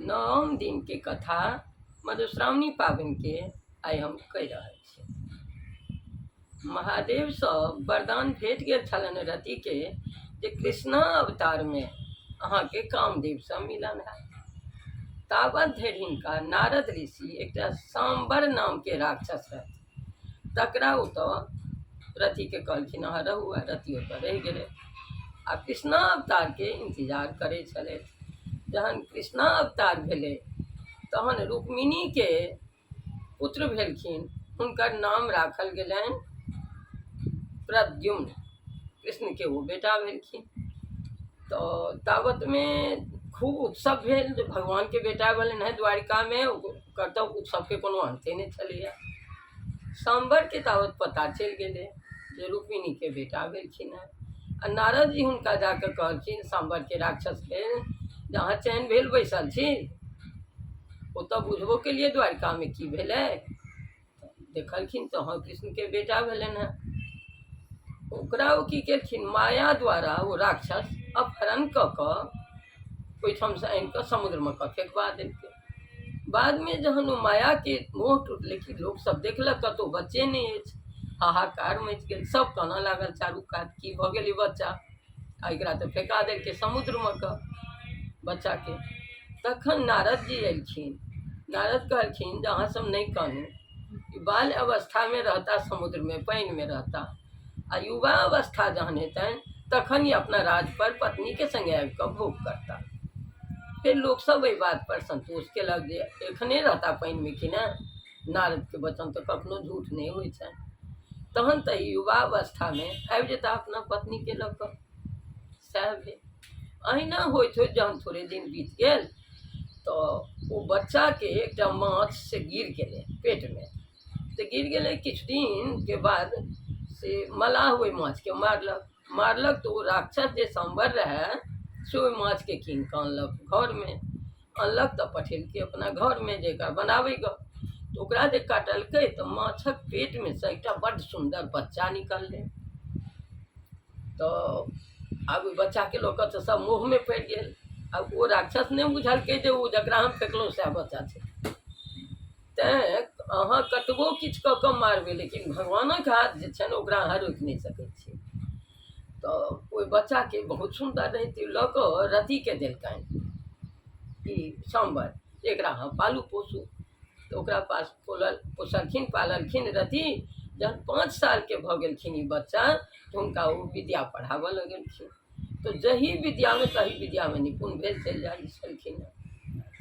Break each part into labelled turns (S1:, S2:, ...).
S1: नवम दिनके कथा मधुश्रावणी पाबनिके आइ हम कहि रहल छी। महादेवसँ वरदान भेट गेल छलनि रतिके जे कृष्णा अवतारमे अहाँके कामदेवसँ मिलन हैत। तावत धरि हिनका नारद ऋषि एकटा साम्बर नामके राक्षस रहथि तकरा ओतऽ रतिके कहलखिन अहाँ रहू आ रति ओतऽ रहि गेलै आ कृष्णा अवतारके इन्तजार करै छलथि। जहन कृष्णा अवतार भेलै तहन रुक्मिणीके पुत्र भेलखिन हुनकर नाम राखल गेलनि प्रद्युम्न कृष्णके ओ बेटा भेलखिन तऽ ताबतमे खूब उत्सव भेल जे भगवानके बेटा भेलनि हेँ द्वारिकामे ओकर तऽ उत्सवके कोनो अन्ते नहि छलैए साम्बरके ताबत पता चलि गेलै जे रुक्मिणीके बेटा भेलखिन हेँ आ नारद जी हुनका जा कऽ कहलखिन साम्बरके राक्षसके जे अहाँ चैन भेल बैसल छी ओतऽ बुझबो केलियै द्वारिकामे की भेलै देखलखिन तऽ हँ कृष्णके बेटा भेलनि हेँ ओकरा ओ की केलखिन माया द्वारा ओ राक्षस अपहरण कऽ कऽ ओहिठामसँ आनि कऽ समुद्रमे कऽ फेकबा देलकै बादमे जहन ओ मायाके मोह टुटलै कि लोकसभ देखलक कतहु बच्चे नहि अछि हाहाकार मचि गेल सभ कानऽ लागल चारू कात की भऽ गेल ई बच्चा आ एकरा तऽ फेका देलकै समुद्रमे कऽ बच्चाके तखन नारद जी एलखिन नारद कहलखिन जे अहाँसभ नहि कानू ई बाल अवस्थामे रहता समुद्रमे पानिमे रहता आ युवा अवस्था जहन हेतनि तखन ई अपना राजपर पत्नीके सङ्गे आबि कऽ भोग करता फेर लोकसभ एहि बातपर सन्तोष केलक जे एखने रहता पानिमे कि ने नारदके वचन तऽ कखनो झूठ नहि होइ छनि तहन तऽ ई युवा अवस्थामे आबि जेता अपना पत्नीके लऽ कऽ सएह भेल अहिना होइत होइत जहन थोड़े दिन बीत गेल तऽ ओ बच्चाके एकटा माछ से गिर गेलै पेटमे तऽ गिर गेलै किछु दिनके बाद से मलाह ओहि माछके मारलक मारलक तऽ ओ राक्षस जे साम्बर रहए से ओहि माछके कीन कऽ अनलक घरमे अनलक तऽ पठेलकै अपना घरमे जे एकरा बनाबै गऽ तऽ ओकरा जे काटलकै तऽ माछक पेटमे सँ एकटा बड्ड सुन्दर बच्चा निकललै तऽ आब ओहि बच्चाके लऽ कऽ तऽ सभ मोहमे पड़ि गेल आब ओ राक्षस नहि बुझलकै जे ओ जकरा हम फेकलहुँ सएह बच्चा छै तैँ अहाँ कतबो किछु कऽ कऽ मारबै लेकिन भगवानक हाथ जे छनि ओकरा अहाँ रोकि नहि सकै छियै तऽ ओहि बच्चाके बहुत सुन्दर रहै तऽ लऽ कऽ रतिके देलकनि ई साम्बर एकरा अहाँ पालू पोसू तऽ ओकरा पास पोलल पोसलखिन पाललखिन रति जहन 5 सालके भऽ गेलखिन ई बच्चा तऽ हुनका ओ विद्या पढ़ाबऽ लगलखिन तऽ जही विद्यामे तही विद्यामे निपुण भेल चलि जाइ छलखिन हेँ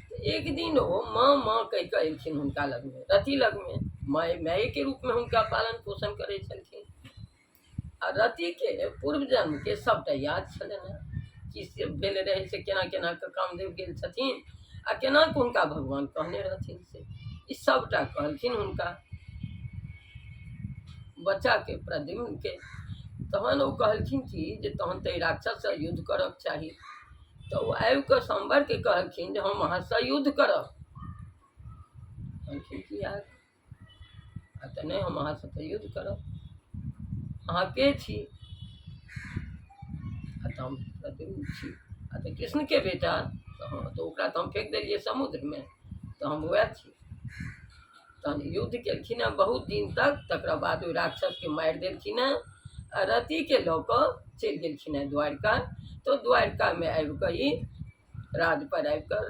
S1: तऽ एक दिन ओ माँ माँ कहि कऽ एलखिन हुनका लगमे रति लगमे माय मायके रूपमे हुनका पालन पोषण करै छलखिन आ रतिके पूर्व जन्मके सभटा याद छलनि हेँ की से भेल रहै से केना केना कऽ कामदेव गेल छथिन आ केना कऽ हुनका भगवान कहने रहथिन से ई सभटा कहलखिन हुनका बच्चाके प्रद्युम्नके तहन ओ कहलखिन कि जे तहन तऽ ई राक्षससँ युद्ध करक चाही तऽ ओ आबि कऽ सम्बरके कहलखिन जे हम अहाँसँ युद्ध करब कहलखिन कि आब आ तऽ नहि हम अहाँसँ तऽ युद्ध करब अहाँ के छी आ तऽ हम प्रद्युम्न छी आ तऽ कृष्णके बेटा तऽ हँ तऽ ओकरा तऽ हम फेक देलियै समुद्रमे तऽ हम उएह छी तहन युद्ध केलखिन हेँ बहुत दिन तक तकरा बाद ओहि राक्षसके मारि देलखिन हेँ आ रतिके लऽ कऽ चलि गेलखिन हेँ द्वारिका तऽ द्वारिकामे आबि कऽ ई राजपर आबि कऽ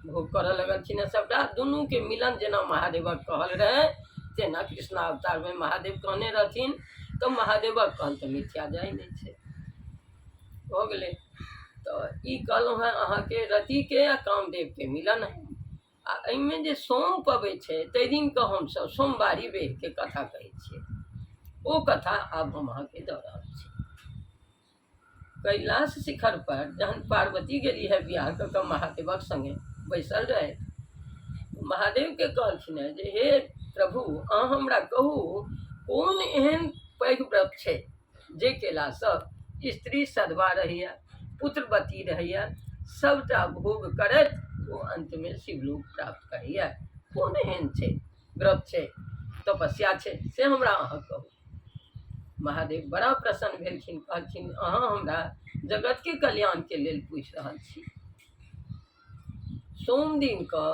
S1: भोग करऽ लगलखिन हेँ सभटा दुनूके मिलन जेना महादेवक कहल रहै तेना कृष्णावतारमे महादेव कहने रहथिन तऽ महादेवक कहल तऽ मिथ्या जाइ नहि छै भऽ गेलै तऽ ई कहलहुँ हेँ अहाँके रतिके आ कामदेवके मिलन है आ एहिमे जे सोम पबै छै ताहि दिनके हमसभ सोमवारी बेरके कथा कहै छियै ओ कथा आब हम अहाँके दऽ रहल छी कैलाश शिखर पर जहन पार्वती गेली है बियाह कऽ कऽ महादेवक संगे बैसल रहै महादेवके कहलखिन हेँ जे हे प्रभु अहाँ हमरा कहू कोन एहन पैघ व्रत छै जे केलासँ स्त्री सधवा रहैए पुत्रवती रहैए सभटा भोग करैत ओ अन्तमे शिवलोक प्राप्त करैए कोन एहन छै व्रत छै तपस्या छै से हमरा अहाँ कहू महादेव बड़ा प्रसन्न भेलखिन कहलखिन अहाँ हमरा जगतके कल्याणके लेल पूछि रहल छी। सोम दिनके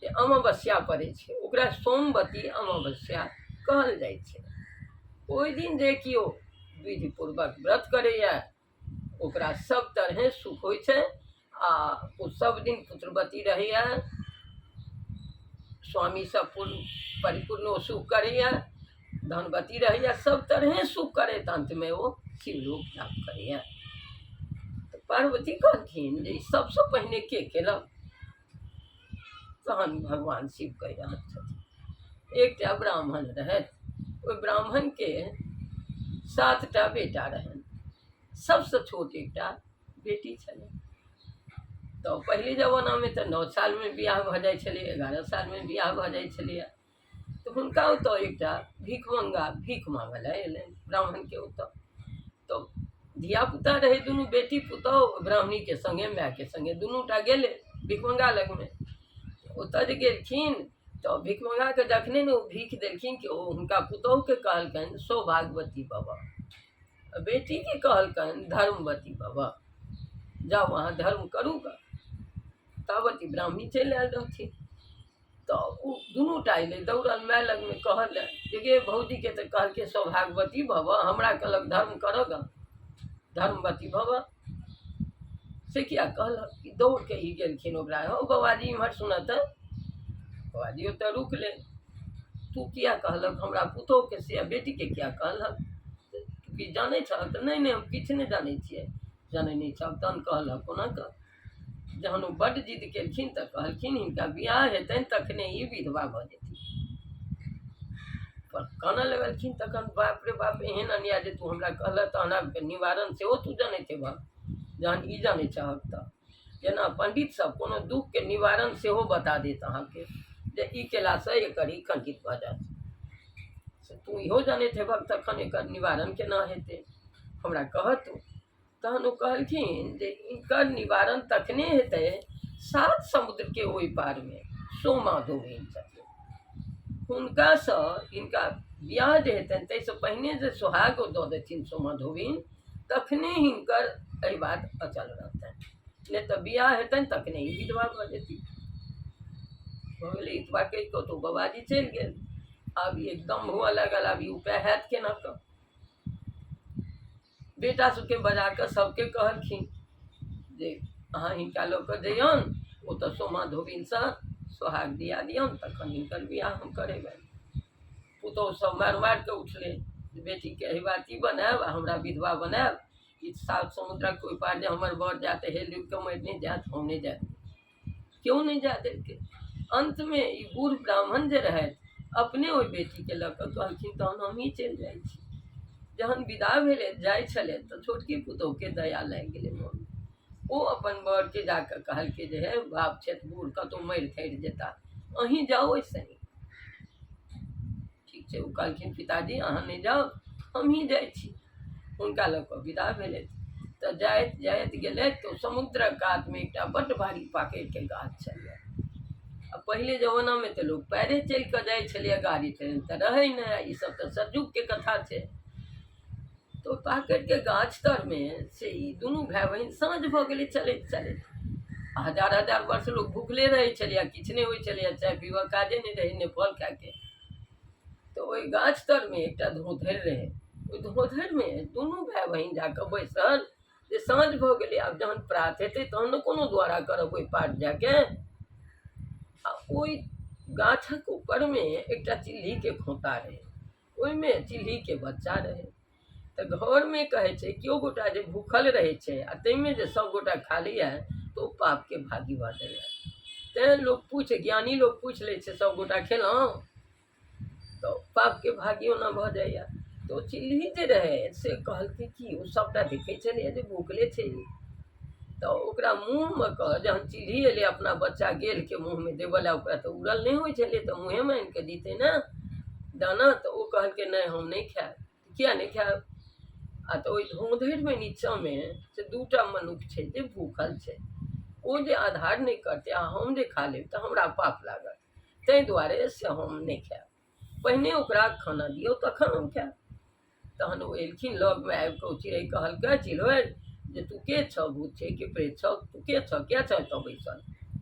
S1: जे अमावस्या पड़ै छै ओकरा सोमवती अमावस्या कहल जाइ छै। ओहि दिन जे केओ विधिपूर्वक व्रत करैए ओकरा सब तरहे सुख होइ छै आ ओ सब दिन पुत्रवती रहैए, स्वामीसँ पूर्ण परिपूर्ण ओ सुख करैए, धनवती रहैए, सब तरहे सुख करैत अन्तमे ओ शिवलोक प्राप्त करैए। तऽ पार्वती कहलखिन जे ई सबसँ पहिने के केलक? तहन भगवान शिव कहि रहल छथिन, एकटा ब्राह्मण रहथि, ओहि ब्राह्मणके 7टा बेटा रहनि, सबसँ छोट एकटा बेटी छलै। तऽ पहिले जमानामे तऽ 9 सालमे बियाह भऽ जाइ छलै, 11 सालमे बियाह भऽ जाइ छलैए। तऽ हुनका ओतऽ एकटा भिखमङ्गा भीख माँगऽ लए एलनि ब्राह्मणके ओतऽ। तऽ धियापुता रहै दुनू बेटी पुतहु ब्राह्मणीके सङ्गे मायके सङ्गे दुनू टा गेलै भिखमङ्गा लगमे। ओतऽ जे गेलखिन तऽ भिखमङ्गाके जखने ने ओ भीख देलखिन कि ओ हुनका पुतहुके कहलकनि सौभाग्यवती भवः, बेटीके कहलकनि धर्मवती भवः, जाउ अहाँ धर्म करू गऽ। तावत ई ब्राह्मणी चलि आयल रहथिन। तऽ ओ दुनू टा अयलै दौड़ल माय लगमे कहल लए जे गे भौजीके तऽ कहलकै सौभाग्यवती भवः, हमरा कहलक धर्म करऽ गऽ, धर्मवती भवः। से किया कहलक? कि दौड़ के ई गेलखिन ओकरा, हौ बबाजी इम्हर सुनऽ तऽ। बबाजी ओतऽ रुकलै, तू किया कहलक हमरा पुतोहुके से आ बेटीके किया कहलक? तू किछु जानै छहक? तऽ नहि नहि हम किछु नहि जानै छियै। जानै नहि छहक तहन कहलक कोना कऽ? जहन ओ बड्ड जिद केलखिन तऽ कहलखिन हिनका बियाह हेतनि तखने ई विधवा भऽ जेथिन। पर कानऽ लगलखिन तखन, बाप रे बाप, एहन अन्याय जे तू हमरा कहलह, तहन आब निवारण सेहो तू जनैत हेबह जहन ई जानै छहक तऽ। जेना पंडित सब कोनो दुःखके निवारण सेहो बता देत अहाँके जे ई केलासँ एकर ई खंडित भऽ जायत, से तू इहो जनैत हेबह तखन एकर निवारण केना हेतै हमरा कहऽ तू। तहन ओ कहलखिन जे एकर निवारण तखने हेतै 7 समुद्रके ओहि पारमे सोमा धोबिन छथिन, हुनकासँ हिनका बियाह जे हेतनि ताहिसँ पहिने जे सोहाग दऽ देथिन सोमा धोबिन तखने हिनकर एहि बात अचल रहतनि, नहि तऽ बियाह हेतनि तखने ई विधवा भऽ जेथिन। भऽ गेलै एतबा कहि कऽ तऽ ओ बाबाजी चलि गेल। आब ई एकदम हुअ लागल, आब ई उपाय हैत केना कऽ? बेटा सबके बजा कऽ सबके कहलखिन जे अहाँ हिनका लऽ कऽ जइयौन ओतऽ सोमा धोबिनसँ सोहाग दिया दियौन तखन हिनकर बियाह हम करेबनि। पुतहु सब मारि मारि कऽ उठलै जे बेटीके अहिबाती बनायब आ हमरा विधवा बनायब, ई 7 समुद्रक ओहि पार जे हमर बर जायत हेल डूबि कऽ मरि नहि जायत, हम नहि जायब। केओ नहि जाय देलकै। अन्तमे ई बूढ़ ब्राह्मण जे रहथि अपने ओहि बेटीके लऽ कऽ कहलखिन तहन हमहीँ चलि जाइ छी। जहन विदा भेलै जाइ छलै तऽ छोटकी पुतोहुके दया लागि गेलै मोनमे। ओ अपन बरके जा कऽ कहलकै जे हे बाप छथि बूढ़ कतहु मरि थरि जेता, अहीँ जाउ ओहिसँ नीक। ठीक छै, ओ कहलखिन पिताजी अहाँ नहि जाउ, हमहीँ जाइ छी। हुनका लऽ कऽ विदा भेलथि तऽ जाइत जाइत गेलथि तऽ समुद्रक कातमे एकटा बड्ड भारी पाकड़िके गाछ छलै। आ पहिले जमानामे तऽ लोक पैरे चलि कऽ जाइ छलैए, गाड़ी ट्रेन तऽ रहै नहि, ई सब तऽ सतयुगके कथा छै। तऽ ओ पाकड़िके गाछ तरमे से ई दुनू भाय बहिन साँझ भऽ गेलै चलैत चलैत। हजार हजार वर्ष लोक भुखले रहै छलैए, किछु नहि होइ छलैए, चाय पीबऽ काजे नहि रहै, नहि फल खायके। तऽ ओहि गाछ तरमे एकटा धोधरि रहै, ओहि धोधरिमे दुनू भाय बहिन जाकऽ बैसल जे साँझ भऽ गेलै, आब जहन प्रात हेतै तहन ने कोनो द्वारा करब ओहि पार जाके। आ ओहि गाछक ऊपरमे एकटा चिल्हीके खोँता रहै, ओहिमे चिल्हीके बच्चा रहै। तऽ घरमे कहै छै केओ गोटा जे भूखल रहै छै आ ताहिमे जे सब गोटा खा लैए तऽ ओ पापके भागी भऽ जाइए। तैँ लोक पूछि, ज्ञानी लोक पूछि लै छै सब गोटा खेलहुँ, तऽ पापके भागी ओना भऽ जाइए। तऽ ओ चिल्ही जे रहै से कहलकै कि ओ सबटा देखै छलैए जे भूखले छै ई, तऽ ओकरा मुँहमे कऽ जहन चिल्ही एलै अपना बच्चा गेलके मुँहमे देबऽ लए, ओकरा तऽ उड़ल नहि होइ छलै तऽ मुँहेमे आनि कऽ दितै ने दाना। तऽ ओ कहलकै नहि हम नहि खायब। किया नहि खायब? आ तऽ ओहि धोधरिमे नीचाँमे से 2टा मनुख छै जे भूखल छै, ओ जे आधार नहि करतै आ हम जे खा लेब तऽ हमरा पाप लागत, ताहि दुआरे से हम नहि खायब, पहिने ओकरा खाना दियौ तखन हम खायब। तहन ओ एलखिन लगमे आबि कऽ ओ चिड़ै कहलकै, चिड़ै जे तू के छह, भूत छै कि प्रेत छह, तू के छह, किया छह एतऽ बैसल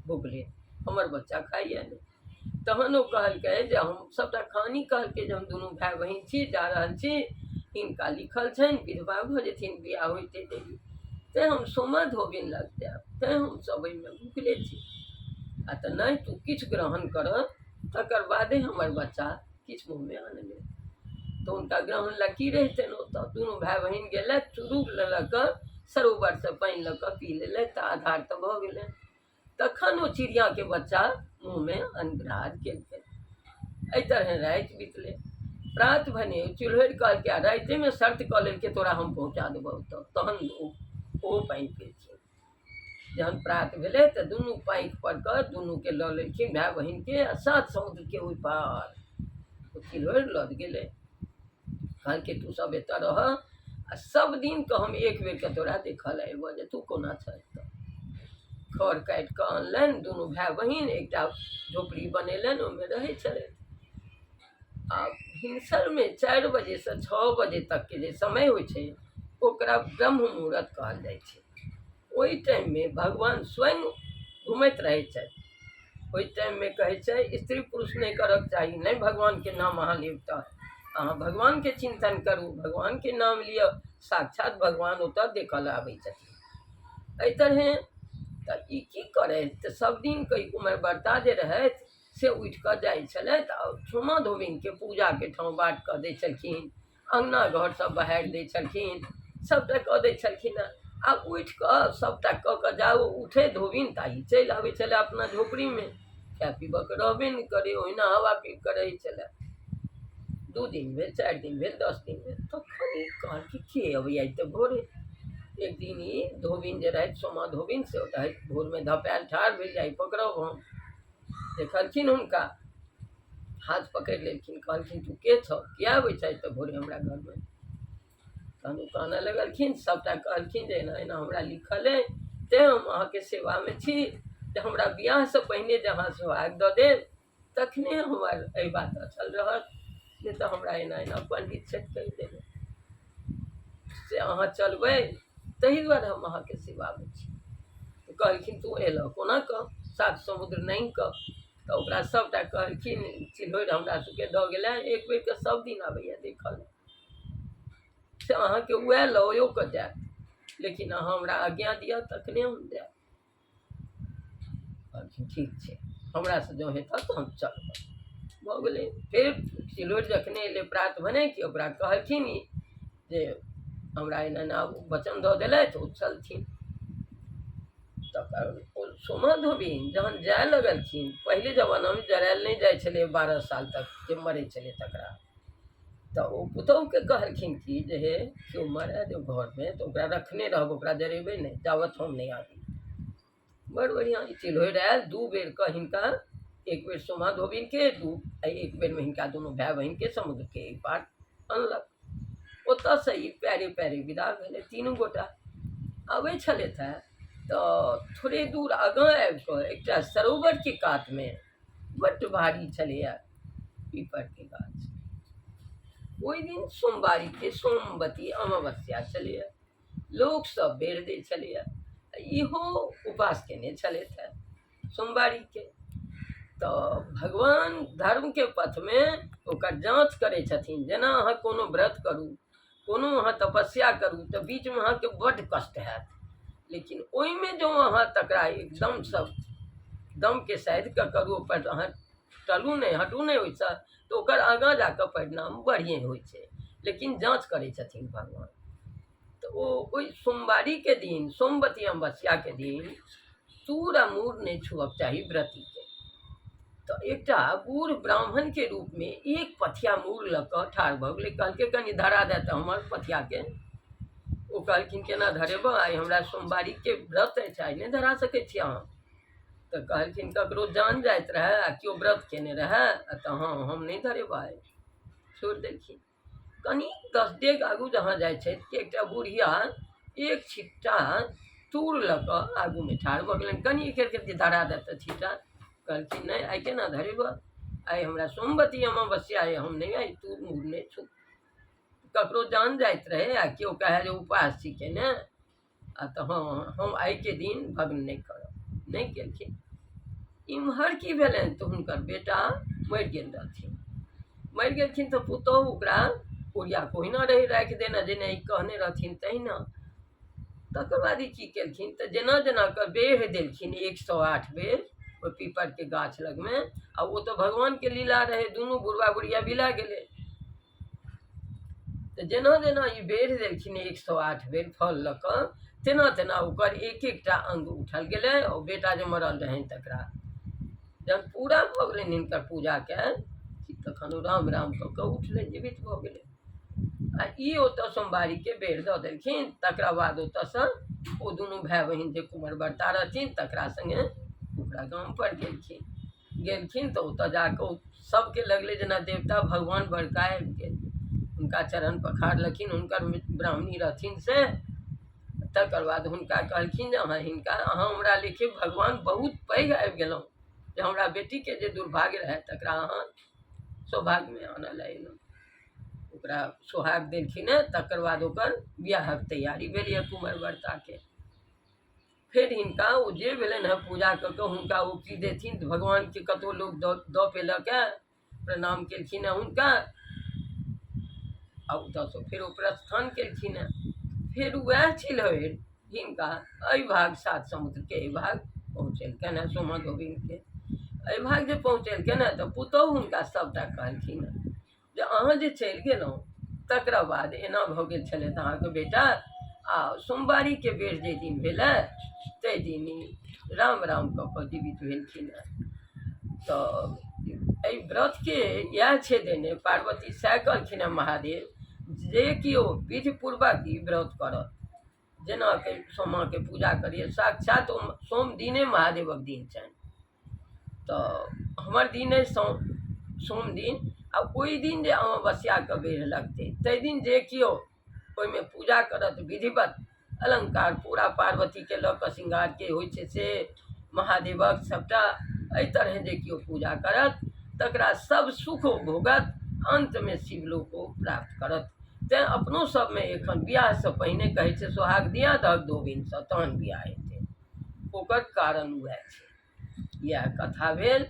S1: भुखले? हमर बच्चा खाइए नहि। तहन ओ कहलकै जे हम सभटा कहानी कहलकै जे हम दुनू भाय बहिन छी, जा रहल छी, हिनका लिखल छनि विधवा भऽ जेथिन बियाह होइते देरी, तैँ हम सोमा धोबिन लग जायब, तैँ हम सब एहिमे भुखले छी। आ तऽ नहि, तू किछु ग्रहण कर तकर बादे हमर बच्चा किछु मुँहमे अनले। तऽ हुनका ग्रहण लए की रहितनि, ओतऽ दुनू भाय बहिन गेलथि, चुरुक लऽ लऽ कऽ सरोवरसँ पानि लऽ कऽ पी लेलथि, तऽ आधार तऽ भऽ गेलनि। तखन ओ चिड़ियाके बच्चा मुँहमे अन्नग्रहण केलकै। एहि तरहे राति बितलै। प्रात भने ओ चिल्होरि कहलकै, आ रातिमे शर्त कऽ लेलकै तोरा हम पहुँचा देबौ ओतऽ, तहन ओ ओहो पानि पीलखिन। जहन प्रात भेलै तऽ दुनू पाँखि पर कऽ दुनूके लऽ लेलखिन भाय बहिनके, आ सात समुद्रके ओहि पार ओ चिल्होरि लऽ गेलै। कहलकै तू सब एतऽ रह आ सब दिनके हम एक बेरके तोरा देखऽ लए अयबऽ जे तू कोना छह एतऽ। खर काटि कऽ अनलनि दुनू भाय बहिन, एकटा झोपड़ी बनेलनि, ओहिमे रहै छलथि। आ भिनसरमे 4 बजेसँ 6 बजे तकके जे समय होइ छै ओकरा ब्रह्म मुहूर्त कहल जाइ छै। ओहि टाइममे भगवान स्वयं घुमैत रहै छथि। ओहि टाइममे कहै छै स्त्री पुरुष नहि करक चाही, नहि भगवानके नाम अहाँ लेब तऽ अहाँ भगवानके चिन्तन करू, भगवानके नाम लिअ, साक्षात भगवान ओतऽ देखऽ लए आबै छथिन। एहि तरहे तऽ ई की करथि तऽ सब दिनके ई कुमारि व्रता जे रहथि से उठि कऽ जाइ छलथि आ सोमा धोबिनके पूजाके ठाँव बाट कऽ दै छलखिन, अङ्गना घर सब बहारि दै छलखिन, सबटा कऽ दै छलखिन हँ। आ उठि कऽ सबटा कऽ कऽ जाउ उठै धोबिन ता ई चलि आबै छलै अपना झोपड़ीमे, खाय पीबऽके रहबे नहि करै, ओहिना हवा पीब कऽ रहै छलै। 2 दिन भेल, 4 दिन भेल, 10 दिन भेल, तखन ई कहलकै के अबैया तऽ भोरे। एक दिन ई धोबिन जे रहथि सोमा धोबिन से रहथि भोरमे धपायल ठाढ़ भेल जे आइ पकड़ब हम। देखलखिन हुनका, हाथ पकड़ि लेलखिन, कहलखिन तू के छह, किया अबै छह तऽ भोरे हमरा घरमे। तहन ओ कानऽ लगलखिन, सभटा कहलखिन जे एना एना हमरा लिखल अइ, तेँ हम अहाँके सेवामे छी, जे हमरा बियाहसँ पहिने जे अहाँ सोहाग दऽ देब तखने हमर एहि बात अचल रहत, नहि तऽ हमरा एना एना पण्डित छथि कहि देने से अहाँ चलबै, ताहि दुआरे हम अहाँके सेवामे छी। तऽ कहलखिन तू एलह कोना कऽ सात समुद्र नहि कऽ। तऽ ओकरा सभटा कहलखिन चिल्होरि हमरा सबके दऽ गेलै, एक बेरके सब दिन आबैए देखऽ लए, से अहाँके उएह लओ कऽ जायत, लेकिन अहाँ हमरा आज्ञा दिअ तखने हम जायब। कहलखिन ठीक छै, हमरासँ जँ हेतऽ तऽ हम चलब। भऽ गेलै। फेर चिल्होरि जखने एलै प्रात भने कि ओकरा कहलखिन जे हमरा एना एना वचन दऽ देलथि, ओ चलथिन। तकर ओ सोमा धोबिन जहन जाय लगलखिन, पहिले जमानामे जरायल नहि जाइ छलै 12 साल तक जे मरै छलै तकरा, तऽ ओ पुतोहुके कहलखिन कि जे हे केओ मरए जे घरमे तऽ ओकरा रखने रहब, ओकरा जरेबै नहि जाबत हम नहि आबी। बड़ बढ़िआँ ई चिल्होरि आयल, 2 बेरके हिनका, एक बेर सोमा धोबिनके आ एक बेरमे हिनका दुनू भाय बहिनके समुद्रके एहि पार अनलक। ओतऽसँ ई पैरे पैरे विदा भेलै तीनू गोटा। आबै छलथि हेँ तऽ थोड़े दूर आगाँ आबि कऽ एकटा सरोवरके कातमे बड्ड भारी छलैए पीपरके गाछ। ओहि दिन सोमवारीके सोमवती अमावस्या छलैए, लोकसभ बेर दै छलैए, इहो उपास केने छलथि हेँ सोमवारीके। तऽ भगवान धर्मके पथमे ओकर जाँच करै छथिन। जेना अहाँ कोनो व्रत करू, कोनो अहाँ तपस्या करू, तऽ बीचमे अहाँके बड्ड कष्ट हैत, लेकिन ओहिमे जँ अहाँ तकरा एकदमसँ दमके साधि कऽ करू, ओहिपर अहाँ टलू नहि, हटू नहि ओहिसँ, तऽ ओकर आगाँ जा कऽ परिणाम बढ़िएँ होइ छै। लेकिन जाँच करै छथिन भगवान। तऽ ओ ओहि सोमवारीके दिन, सोमवती अमावस्याके दिन तूर आ मूर नहि छुअक चाही व्रतीके। तऽ एकटा बूढ़ ब्राह्मणके रूपमे एक पथिया मूर लऽ कऽ ठाढ़ भऽ गेलै। कहलकै कनि धरा दए तऽ हमर पथियाके। ओ कहलखिन केना धरेबह, आइ हमरा सोमवारीके व्रत अछि, आइ नहि धरा सकै छी अहाँ। तऽ कहलखिन ककरो जान जाइत रहए आ केओ व्रत केने रहए तऽ हँ हम नहि धरेबह आइ, छोड़ि देलखिन। कनि 10 डेग आगू जहाँ जाइ छथि कि एकटा बुढ़िया एक छिट्टा तूर लऽ कऽ आगूमे ठाढ़ भऽ गेलनि। कनि एक रत्ती धरा दए तऽ छिट्टा। कहलखिन नहि आइ केना धरेबह, आइ हमरा सोमवती अमावस्या अइ, हम नहि आइ तूर मूर नहि छू। ककरो जान जाइत रहै आ केओ कहए जे उपास छी केने, आ तऽ हँ हम आइके दिन भग्न नहि करब, नहि केलखिन। इम्हर की भेलनि तऽ हुनकर बेटा मरि गेल रहथिन। मरि गेलखिन तऽ पुतोहु ओकरा ओरिया कऽ ओहिना रहै राखि देने, जेना ई कहने रहथिन तहिना। तकर बाद ई की केलखिन तऽ जेना जेना कऽ बेढ़ देलखिन 108 बेर ओहि पीपरके गाछ लगमे, आ ओ तऽ भगवानके लीला रहै, दुनू बुढ़बा बुढ़िया बिला गेलै। तऽ जेना जेना ई बेढ़ देलखिन 108 बेर फल लऽ कऽ, तेना तेना ओकर एक एकटा अङ्ग उठल गेलै। ओ बेटा जे मरल रहनि तकरा जब पूरा भऽ गेलनि हिनकर पूजा कयल, तखन ओ राम राम कऽ कऽ उठलै, जीवित भऽ गेलै। आ ई ओतऽ सोमवारीके बेर दऽ देलखिन। तकरा बाद ओतऽसँ ओ दुनू भाय बहिन जे कुमर बरता रहथिन तकरा सङ्गे ओकरा गामपर गेलखिन। गेलखिन तऽ ओतऽ जाकऽ ओ सबके लगलै जेना देवता भगवान बड़का आबि गेल। हुनका चरण पखारलखिन, हुनकर ब्राह्मणी रहथिन से। तकर बाद हुनका कहलखिन जे अहाँ हिनका, अहाँ हमरा लेखे भगवान बहुत पैघ आबि गेलहुँ, जे हमरा बेटीके जे दुर्भाग्य रहए तकरा अहाँ सौभाग्यमे आनऽ लए अयलहुँ। ओकरा सोहाग देलखिन हेँ। तकर बाद ओकर बियाहक तैयारी भेल यऽ कुमर बरताके। फेर हिनका ओ जे भेलनि हेँ पूजा कऽ कऽ हुनका ओ की देथिन तऽ भगवानके कतहु लोक दऽ दऽ पेलक हेँ, प्रणाम केलखिन हेँ हुनका, आ ओतऽसँ फेर ओ प्रस्थान केलखिन हेँ। फेर उएह छिलहरि हिनका एहि भाग सात समुद्रके एहि भाग पहुँचेलकनि हेँ, सोमा धोबिनके एहि भाग जे पहुँचेलकनि हेँ तऽ पुतहु हुनका सभटा कहलखिन हेँ जे अहाँ जे चलि गेलहुँ तकरा बाद एना भऽ गेल छलै तऽ अहाँके बेटा आ सोमवारीके बेर जाहि दिन भेलै ताहि दिन ई राम राम कऽ कऽ जीवित भेलखिन हेँ। तऽ एहि व्रतके इएह छै देने, पार्वती सएह कहलखिन हेँ महादेव, जे केओ विधिपूर्वक ई व्रत करत, जेना कि सोमाके पूजा करियै, साक्षात ओ सोम दिने महादेवक दिन छनि। तऽ हमर दिन अइ सोम, सोम दिन, आ ओहि दिन जे अमावस्याके बेर लगतै ताहि दिन जे केओ ओहिमे पूजा करत विधिवत अलङ्कार पूरा पार्वतीके लऽ कऽ श्रृंगारके होइ छै से महादेवक सभटा एहि तरहे जे केओ पूजा करत तकरा सभ सुख ओ भोगत, अन्तमे शिवलोक ओ प्राप्त करत। तैँ अपनो सभमे एखन बियाहसँ पहिने कहै छै सोहाग दिया दहक धोबिनसँ तहन बियाह हेतै, ओकर कारण उएह छै। इएह कथा भेल।